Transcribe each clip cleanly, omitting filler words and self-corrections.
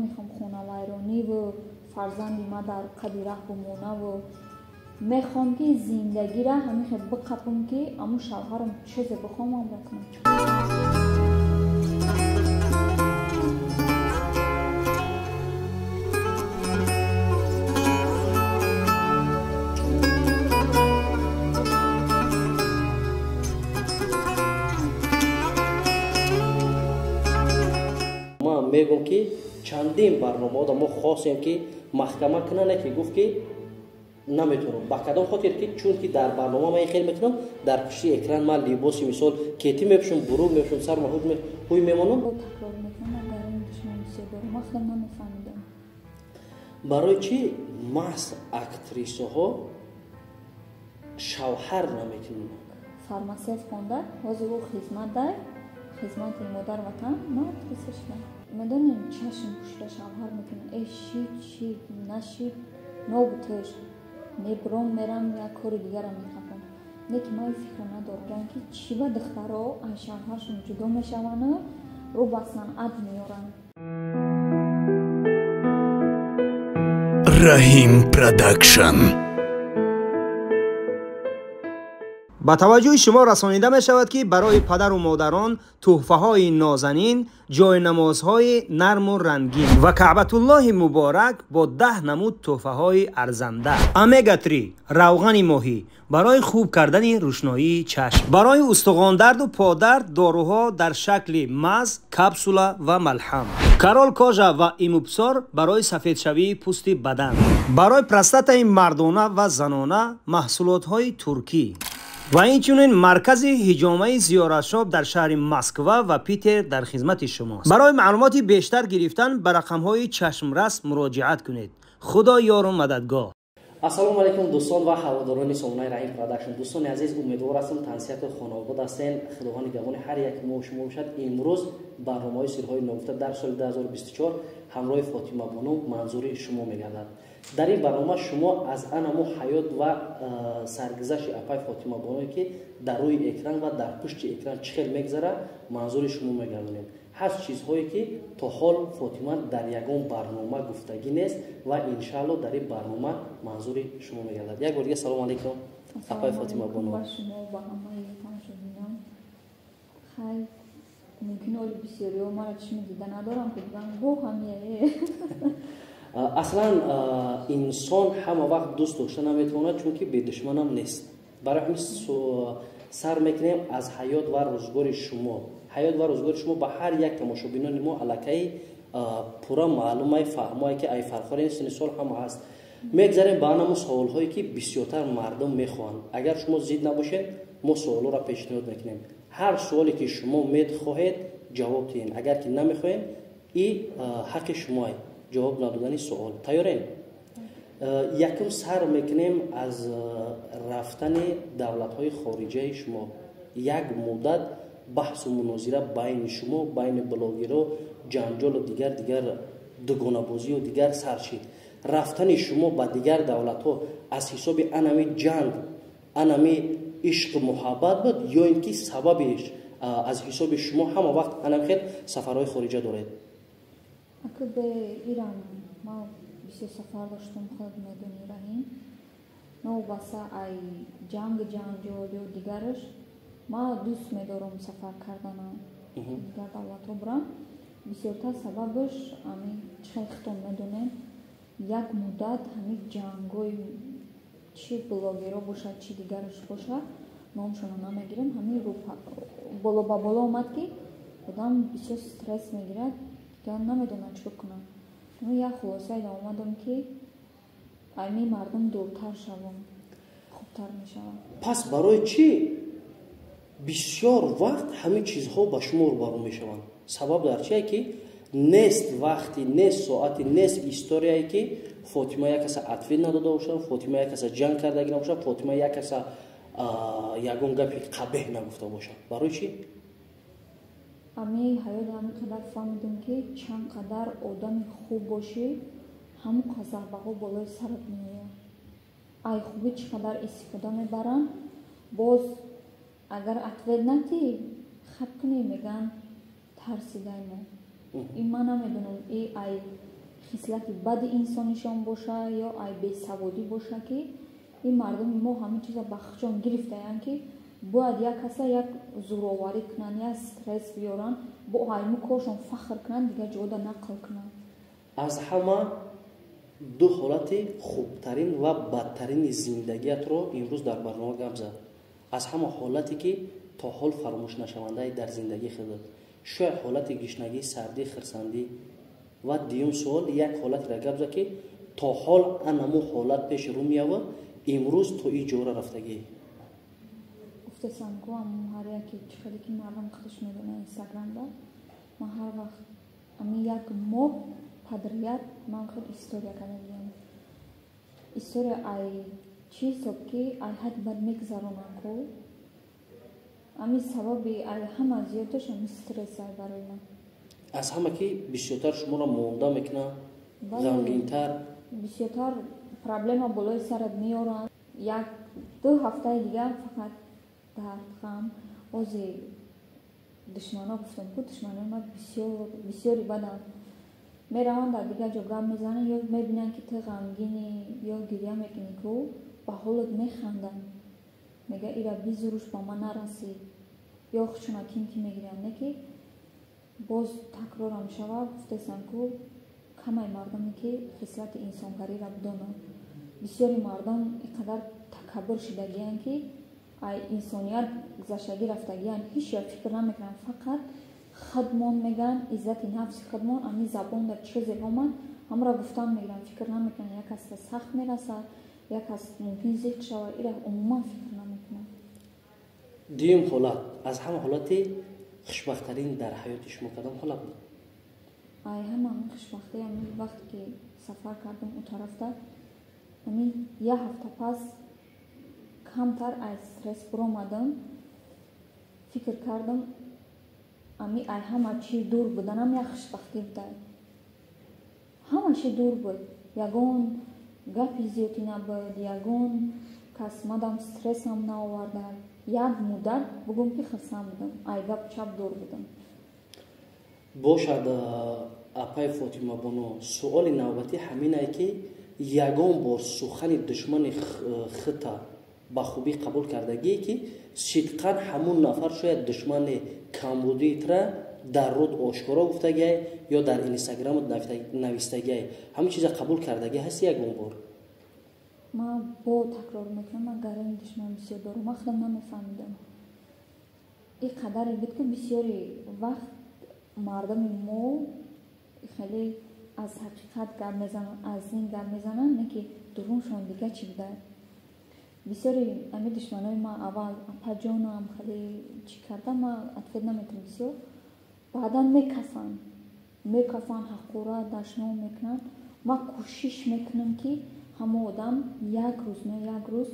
Намехоҳам хонавайрониву фарзанди ма дар қади раҳ бимонаву мехоҳам, ки зиндагира ҳамин хел биқапам, ки аму шавҳарам чизе бихоҳам, амра кунам. Мегӯм, ки чандин барномаҳода мо хостем, ки маҳкама кунане, ки гуфт, ки наметавонам. Ба кадом хотир? Ки чунки дар барнома ман хел метавонам, дар пушти экран ман либоси, мисол, кетӣ мепӯшам, бурук мепӯшам, сар ҳуй мемонам. Такрор мекунам, ман гарони душман бисёр дорам, ман худам намефаҳмидам. Барои чӣ маҳз актрисаҳо шавҳар намекунанд? Фармасевт хонда, ҳозир ӯ хизмат дар хизмати модар ватан, ман актриса шудам. Медонем, чашм пӯшида шавҳар мекунам. Э, шид, шид, нашид, нобутеш мебром, мерам, як кори дигарам мехапам. Не ки ман фикр надорам, ки чӣ ба духтаро аз шавҳаршон ҷудо мешаванду рӯ ба санъат меоранд. Раҳим Продакшн. Ба таваҷҷӯҳи шумо расонида мешавад, ки барои падару модарон тӯҳфаҳои нозанин, ҷойнамозҳои нарму рангин ва Каъбатуллоҳи муборак бо 10 намуд тӯҳфаҳои арзанда. Омега-3 равғани моҳӣ барои хуб кардани рӯшноии чашм, барои устухондарду подард доруҳо дар шакли маз, капсула ва малҳам, Корол Кожа ва Имупсор барои сафедшавии пӯсти бадан, барои простатаи мардона ва занона маҳсулотҳои туркӣ ва инчунин маркази ҳиҷомаи зиёратшоб дар шаҳри Москва ва Питер дар хизмати шумост. Барои маълумоти бештар гирифтан ба рақамҳои чашмрас муроҷиат кунед. Худо ёру мададгоҳ. Ассалому алайкум, дӯстон ва ҳаводорони сомонаи Раҳим Продакшн. Дӯстони азиз, умедвор ҳастам, тансиҳату хонаобод ҳастен. Худованд нигаҳбони ҳар яки мо шумо бошад. Имрӯз барномаҳои сирҳои ногуфта дар соли 2024 ҳамроҳи Фотима бону манзури шумо мегардад. Дар ин барнома шумо аз анамо ҳаёт ва саргузашти апай Фотима боное, ки дар рӯи экран ва дар пушти экран чӣ хел мегзара, манзури шумо мегардонем. Ҳаст чизҳое, ки то ҳол Фотима дар ягон барнома гуфтагӣ нест ва иншаалло дар ин барнома манзури шумо мегардад. Як бор дига салому алайкум, апай Фотима бону. Ба шумо, ба ҳамаи тамошобинон. Хайр, мумкин оли бисёриҳо мара чишми дида надорам, ки бигӯям бо ҳамияе. Аслан инсон ҳама вақт дӯст дошта наметавонад, чунки бедушманам нест. Барои ҳамин сар мекунем аз ҳаёт ва рӯзгори шумо. Ҳаёт ва рӯзгори шумо ба ҳар як тамошобинони мо аллакай пурра маълумай, фаҳмое, ки ай фарқҳои синни сол ҳама ҳаст. Мегзарем ба анамо саволҳое, ки бисёртар мардум мехоҳанд. Агар шумо зид набошед, мо суолҳоро пешниҳод мекунем. Ҳар суоле, ки шумо мехоҳед, ҷавоб диҳед. Агар ки намехоҳед, и ҳаққи шумоа ҷавоб надодани суол. Тайёрем? Якум сар мекунем аз рафтани давлатҳои хориҷаи шумо. Як муддат баҳсу мунозира байни шумо, байни блогерҳо, ҷанҷолу дигар дигар, дугонабозию дигар сар шид. Рафтани шумо ба дигар давлатҳо аз ҳисоби анами ҷанг, анами ишқу муҳаббат буд ё ин ки сабабиш аз ҳисоби шумо ҳама вақт анам хел сафарҳои хориҷа доред? Ака, бе ирам ман бисёр сафар доштам, худат медонӣ, Раҳим. Новобаста ай ҷанг, ҷанҷол ё дигараш, ман дӯст медорам сафар карданам, дигар давлатҳо бурам. Бисёртар сабабаш ами чӣ хел хитон медонем, як муддат ҳамин ҷангҳои чи блогерҳо бошад, чи дигараш бошад, номшонро намегирем, ҳамин боло ба боло омад, ки одам бисёр стресс мегирад, дигар намедонад чӣ кунам. Як хулосае омадам, ки ами мардум дуртар шавам, хубтар мешавам. Пас барои чӣ бисёр вақт ҳамин чизҳо ба шумо рӯбарӯ мешаванд? Сабаб дар чие, ки нест вақти, нест соати, нест историяе, ки Фотима як каса ответ надода бошад, Фотима як каса ҷанг кардаги набошад, Фотима як каса ягон гапи қабеҳ нагуфта бошад? Барои чӣ? Ами ҳаёт ҳамин қадар фаҳмидам, ки чанд қадар одами хуб бошӣ, ҳамон зарбаҳо болои сарат меояд. Ай хубӣ чӣ қадар истифода мебаранд, боз агар ответ натӣ, хат кунӣ, мегӯянд тарсидай мо. Ин ман намедонам, и ай Хислати бади инсонишон боша ё ай бесаводӣ боша, ки ин мардуми мо ҳамин чиза ба худшон гирифтаянд, ки бояд як каса як зӯроварӣ кунанд, як стресс биёранд, бо ҳайму коршон фахр кунанд, дигар ҷода нақл кунанд. Аз ҳама ду ҳолати хубтарин ва бадтарини зиндагиятро имрӯз дар барнома гап зад. Аз ҳама ҳолате, ки то ҳол фаромӯшнашавандаи дар зиндагии худат, шояд ҳолати гишнагӣ, сардӣ, хирсандӣ. Ва дуюм суол: як ҳолатеро гап зад, ки то ҳол анаму ҳолат пеши рӯ меява, имрӯз то и ҷора рафтагӣ. Гуфтасам ку, ҳар яке чӣ хеле ки мардум худаш медона, Инстаграмда ман ҳар вақт ами як моҳ подряд ман худ история карда будам. История ай чӣ ҳисоб, ки ай ҳад бад мегузаронам ку, ами сабаби ай ҳама зиёдаш ами стресс ай барои ман. Аз ҳама ки бисёртар шуморо монда мекунад, ғамгинтар? Бисёртар проблема болои сарат меоранд. Як ду ҳафтаи дигар фақат дард, ғам. Ози душмано, гуфтам ку, душманои ман бисёр бисёри баданд. Мераванд, дар дигар ҷо гап мезананд ё мебинанд, ки ту ғамгинӣ ё гиря мекунӣ ку, ба ҳолат механданд, мега: «Ира бизуруш ба ман нарасид», ё худшона ким ки мегиранд. Не ки боз такрорам шава, гуфтесам ку, камаи мардуме ки хислати инсонгариро бидонанд. Бисёри мардум ин қадар такаббур шидагиянд, ки ай инсоният гузаштагӣ рафтагиянд, ҳеҷ як фикр намекунанд, фақат худмон мегӯянд, иззати нафси худмон. Ами забон дар чизе омад, ҳамро гуфтан мегиранд, фикр намекунанд, як кас сахт мерасад, як кас мумкин зиқ шавад, ира умуман фикр намекунанд. Дуюм ҳолат: аз ҳама ҳолати хушбахттарин дар ҳаёти шумо кадом ҳолат буд? Ай ҳама хушбахтӣ ами вақте ки сафар кардам у тарафта, ами як ҳафта пас камтар аз стресс буромадам. Фикр кардам, ами ай ҳама чи дур буданам як хушбахтӣ буда. Ҳама чи дур буд, ягон гапи зиёдӣ набуд, ягон кас мадам стрессам наоварда. Як муддат бугум, ки хурсанд будам, ай гап чап дур будам. Бошад, апай Фотима боно, суоли навбатӣ ҳаминае, ки ягон бор сухани душмани хита ба хубӣ қабул кардагие, ки сидқан ҳамун нафар шояд душмани камбудиитра дар руд ошкоро гуфтагиай ё дар Инстаграмат навистагиай, ҳамин чиза қабул кардагӣ ҳасти ягон бор? Ман бо такрор мекунам, ман гарони душман бисёр дорам. Ман худам намефаҳмидам. Ин қадаре буд, ки бисёри вақт мардуми мо хеле аз ҳақиқат гап мезананд, аз ин гап мезананд, не ки дуруншон дига чӣ буда. Бисёри ами душманои ман аввал апаҷонам хеле чӣ карда, ман ответ наметавонам бисёр, баъдан мекафанд, мекафанд, ҳақорат, дашном мекунанд. Ман кӯшиш мекунам, ки ҳамон одам як рӯз не, як рӯз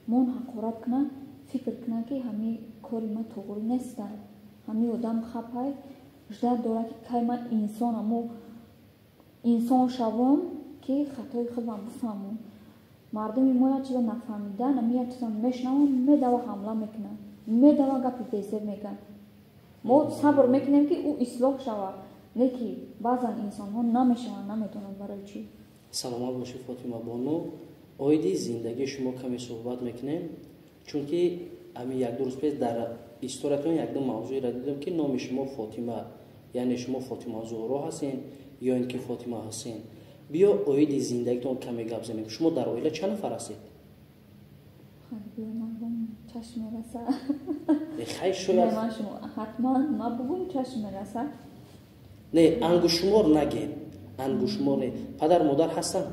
мон ҳақорат кунад, фикр кунад, ки ҳамин кори ман туғрӣ неста, ҳамин одам хапай ждать дорад, ки кай ман инсон, амо инсон шавам, ки хатои худам бифаҳмам. Мардуми мо як чиза нафаҳмидан, ами як чиза мешунаванд, медава ҳамла мекунанд, медава гапи безеб мегӯянд. Мо сабр мекунем, ки ӯ ислоҳ шавад, не ки баъзан инсонҳо намешаванд, намедонанд барои чӣ. Саломат бошед, Фотима бону. Оиди зиндагии шумо каме суҳбат мекунем, чунки ҳамин як ду рӯз пеш дар историятон якду мавзӯеро дидам, ки номи шумо Фотима, яъне шумо Фотима Зуҳро ҳастен ё ин ки Фотима ҳастен. Биё, оиди зиндагитон каме гап занем. Шумо дар оила чанд нафар ҳастед? Чашм мераса. Хай, шояд. Ҳатман ма бугум, чашм мераса. Не, ангушшумор нагед, ангушшумор не. Падар модар ҳастанд?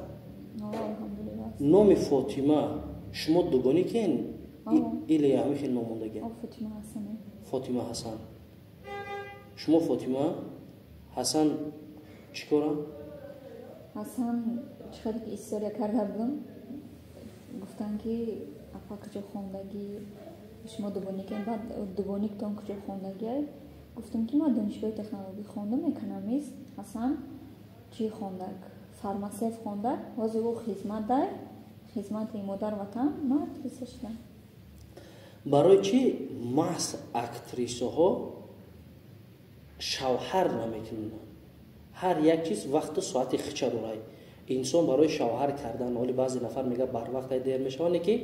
Номи Фотима шумо дугонӣ кен или ҳамин хел номондагӣ? Фотима Ҳасан. Шумо Фотима Ҳасан чӣ кора? Ҳасан чӣ хеле ки история карда будам, гуфтанд, ки апа, куҷо хондагӣ шумо дугоникем, баъд дугониктон куҷо хондагиай? Гуфтам, ки ман донишгоҳи технологӣ хондам, экономист. Ҳасан чӣ хондак? Фармасевт хондак. Ҳозир ӯ хизмат дай, хизмати модар ватан. Ман актриса шудам. Барои чӣ маҳз актрисаҳо шавҳар намекунанд? Ҳар як чиз вақту соати хича дорад. Инсон барои шавҳар кардан, оли баъзе нафар мега барвақт дер мешавад, не ки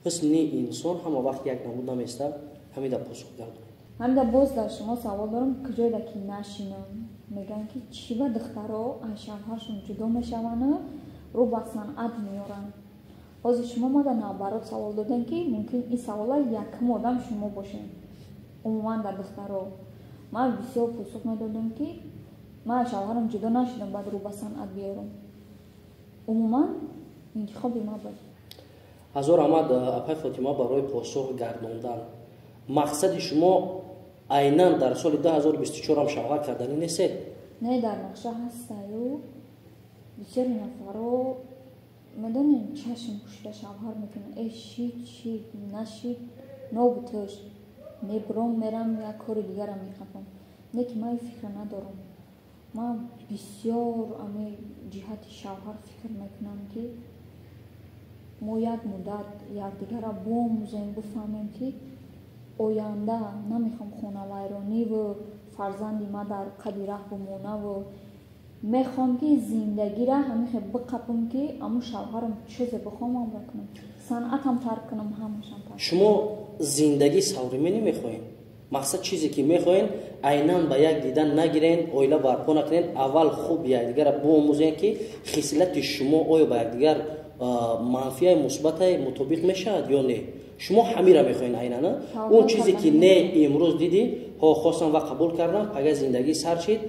ҳусни инсон ҳама вақт як намуд наместа. Ҳамида посух гардонед. Ҳамида боз дар шумо савол дорам, куҷоеда ки нашинам, мегӯянд ки чӣ ба духтаро аз шавҳаршон ҷудо мешаванд, рӯ ба санъат меоранд. Ҳозир шумо мада наоборот савол додем, ки мумкин ин савола якум одам шумо бошем. Умуман дар духтаро ман бисёр посух медодам, ки ман аз шавҳарам ҷудо нашудам, баъд рӯ ба санъат биёрам. Умуман интихоби ман буд. Ҳазор раҳмат, апай Фотима, барои посух гардондан. Мақсади шумо айнан дар соли 2024 ам шавҳар карданӣ нестед? Не, дар нақша ҳастаю. Бисёри нафаро, медонем, чашм пӯшида шавҳар мекунанд. Э, шид, шид, нашид, нобуташ, мебуром, мерам, як кори дигарам мехапам. Не ки ман ин фикра надорам. Ман бисёр ами ҷиҳати шавҳар фикр мекунам, ки мо як муддат якдигарро биомӯзем, бифаҳмем, ки оянда намехоҳам хонавайрониву фарзанди ма дар қади раҳ бимонаву мехоҳам, ки зиндагира ҳамихе биқапам, ки аму шавҳарам чизе бихоҳам, амра кунам, санъатам тарк кунам, ҳамашам тарк. Шумо зиндагии современный мехоҳед? Мақсад, чизе ки мехоҳед, айнан ба як дидан нагирен, оила барпо накунед, аввал хуб якдигарро биомӯзед, ки хислати шумо оё ба якдигар манфияи мусбатае мутобиқ мешавад ё не. Шумо ҳамира мехоҳед айнан? Он чизе ки не имрӯз дидӣ, ҳо, хостам ва қабул кардам, пага зиндагӣ сар шид,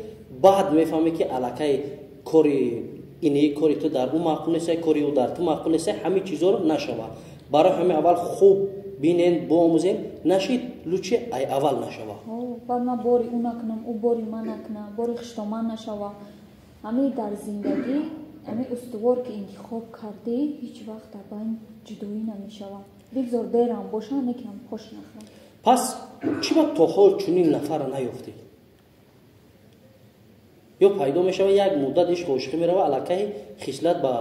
баъд мефаҳмӣ, ки аллакай кори ини кори ту дар ӯ маъқул неста, кори ӯ дар ту маъқул неста. Ҳамин чизоро нашавад. Барои ҳамин аввал хуб бинен, биомӯзем. Нашид, лучше ай аввал нашава. Баъд ман бори ӯ накунам, ӯ бори ман накунам, бори хуштоман нашава. Ҳамин дар зиндагӣ ҳамин устувор ки интихоб кардӣ, ҳеҷ вақт дар байн ҷудоӣ намешавад. Бигзор дерам боша, не ки ҳам пош нахӯрам. Пас чӣ ба то ҳол чунин нафарро наёфтед? Ё пайдо мешавад, як муддат ишқу ошиқӣ мерава, аллакай хислат ба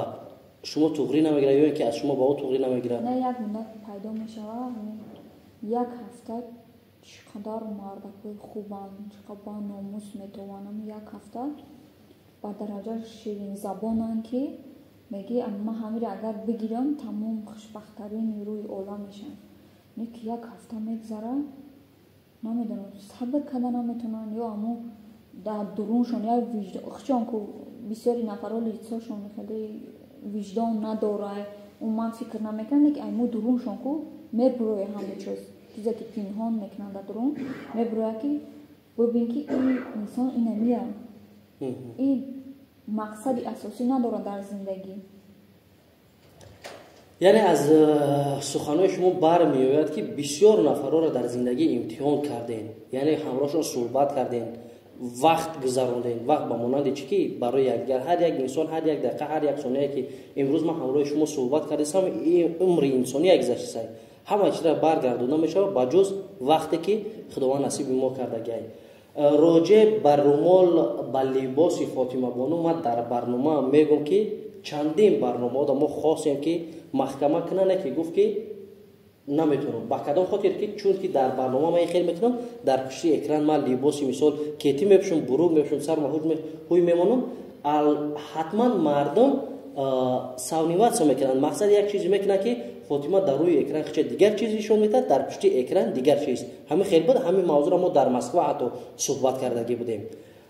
шумо туғрӣ намегирад ё ин ки аз шумо ба ӯ туғрӣ намегирад? Не, як муддат пайдо мешавад, як ҳафта чӣ қадар мардакҳои хубанд, чӣ қадар ба номус метавонам, як ҳафта ба дараҷа ширинзабонанд, ки мегӣ, ман ҳамиро агар бигирам, тамом хушбахттарини рӯи олам мешавам. Не ки як ҳафта мегзара, намедонам, сабр карда наметавонанд ё амо дар дуруншон як виҷдон хчон ку. Бисёри нафарҳо лицошон хеле виҷдон надорад, умуман фикр намекунанд, ки айму дуруншон ку мебурояд ҳама чиз, чизе ки пинҳон мекунанд дар дурун мебурояд, ки бибин, ки ин инсон инамия, ин мақсади асосӣ надорад дар зиндагӣ. Яъне аз суханҳои шумо бармеояд, ки бисёр нафарҳоро дар зиндагӣ имтиҳон кардем, яъне ҳамроҳшон суҳбат кардем, вақт гузарондем. Вақт ба монанди чӣ ки барои якдигар ҳар як инсон, ҳар як дақиқа, ҳар як сонияе ки имрӯз ман ҳамроҳи шумо суҳбат кардастам, умри инсонӣ як гузаштасай. Ҳама чизра баргардонда мешавад, ба ҷуз вақте ки Худованд насиби мо кардагиай. Роҷеъ ба румол, ба либоси Фотимабону, ман дар барнома мегӯм, ки чандин барномаҳода мо хостем, ки маҳкама кунане, ки гуфт, ки наметавонам. Ба кадом хотир? Ки чунки дар барнома ман хел мекунам, дар пушти экран ман либоси, мисол, кетӣ мепӯшам, бурук мепӯшам, сарма ҳуй мемонам, ҳатман мардум сомневаться мекунанд. Мақсад, як чизе мекунанд, ки Фотима дар рӯи экран хича дигар чиз нишон медиҳад, дар пушти экран дигар чиз. Ҳамин хел буд. Ҳамин мавзӯъро мо дар Москва ҳатто суҳбат кардагӣ будем.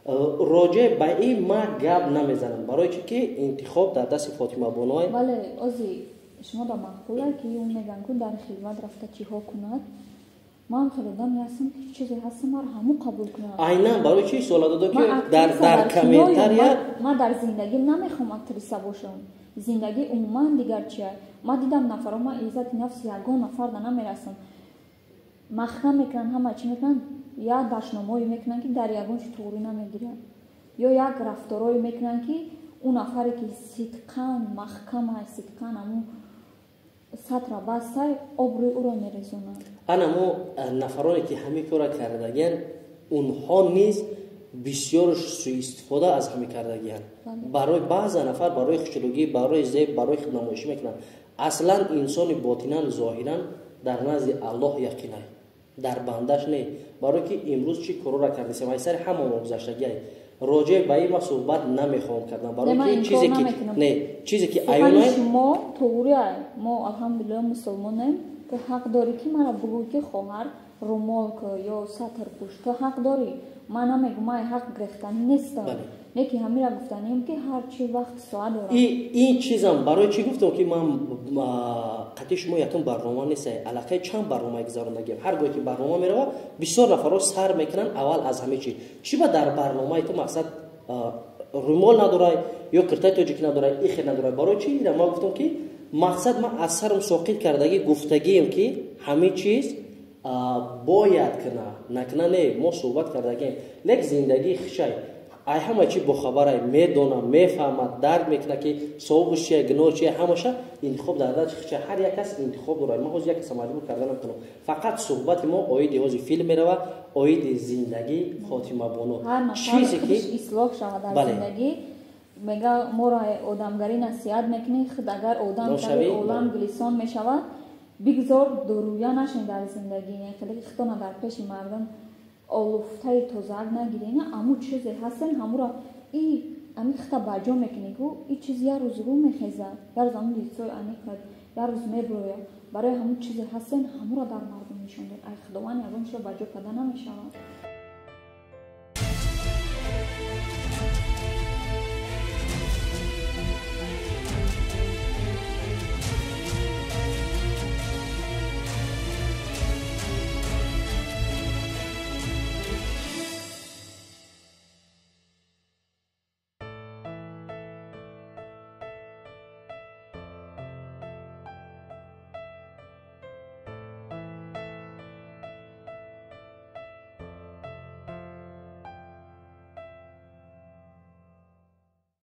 Роҷеъ ба ин ман гап намезанам, барои чӣ ки интихоб дар дасти Фотима боной. Бале, ози шумо да маъқула, ки ӯ мегӯянд, ку дар хилват рафта чиҳо кунад. Ман хеле одаме ҳастам, ки чизе ҳастам, маро ҳамун қабул кунад. Айнан барои чӣ суола додам, ки дар комментария. Ман дар зиндагим намехоҳам актриса бошам. Зиндагӣ умуман дигар чия. Ман дидам нафаро, ман иззати нафси ягон нафарда намерасам. Махкам мекунанд, ҳама чӣ мекунанд, як дашномҳое мекунанд, ки дар ягон чи туғрӣ намегирад, ё як рафторое мекунанд, ки ӯ нафаре ки сидқан маҳкама, сидқан ҳамун сатра бастай, обрӯи ӯро мерезонад. Ана мо нафароне ки ҳамин корро кардагиянд, онҳо низ бисёр суистифода аз ҳамин кардагиянд. Барои баъза нафар, барои хушрӯгӣ, барои зеб, барои худнамоишӣ мекунанд. Аслан инсони ботинан, зоҳиран дар назди Аллоҳ яқинай, дар бандаш не. Барое ки имрӯз чӣ корора кардесем, ай сари ҳама мо гузаштагиай. Роҷеъ ба ин ма суҳбат намехоҳам кардан, барои ки чизе ки не, чизе ки аёна шумо туғри. Мо, алҳамдулиллоҳ, мусулмонем. Ту ҳақ дорӣ, ки мара бугӯй, ки хоҳар, румол ку ё сатр пӯш. Ту ҳақ дорӣ. Ман намегӯм, ман ҳақ гирифтанӣ нестам, лекин ҳамира гуфтанем, ки ҳар чи вақт соат дорад. Ин чизам барои чӣ гуфтам, ки ман қатъи шумо якум барнома нест, аллакай чанд барнома гузарондагиам. Ҳар гоҳе ки барнома мерава, бисёр нафарҳо сар мекунанд аввал аз ҳаме чи чӣ ба дар барномаи ту мақсад румол надорай ё киртаи тоҷикӣ надорай, ихе надорай. Барои чӣ ира ман гуфтам, ки мақсад ман аз сарам соқит кардагӣ гуфтагием, ки ҳамин чиз бояд кина накуна не, мо суҳбат кардагием, лек зиндагии хишай ай ҳама чи бохабарай, медона, мефаҳмад, дарк мекуна, ки савобш чия, гуноҳ чия, ҳамаша интихоб дар дасти хича. Ҳар як кас интихоб дорад. Ман ҳозир як каса маҷбур карда наметавонам. Фақат суҳбати мо оиди ҳозир филм мерава, оиди зиндагӣ Фотимабону. Чизе ки ислоҳ шавад дар зиндагӣ. Мега, моро одамгарӣ насиҳат мекунӣ, худ агар одам шави, олам гулисон мешавад. Бигзор дурӯя нашен дар зиндагӣ, хеле хитона дар пеши мардум олуфтаи тозаак нагирена. Аму чизе ҳастен, ҳамуро и ами хита баҷо мекунӣ ку, и чиз як рӯз рӯ мехезад, як рӯз ҳамун лицои аниқат як рӯз меброяд. Барои ҳамун чизе ҳастен, ҳамуро дар мардум нишон дод. Ай, Худованд ягон чизро баҷо карда намешавад.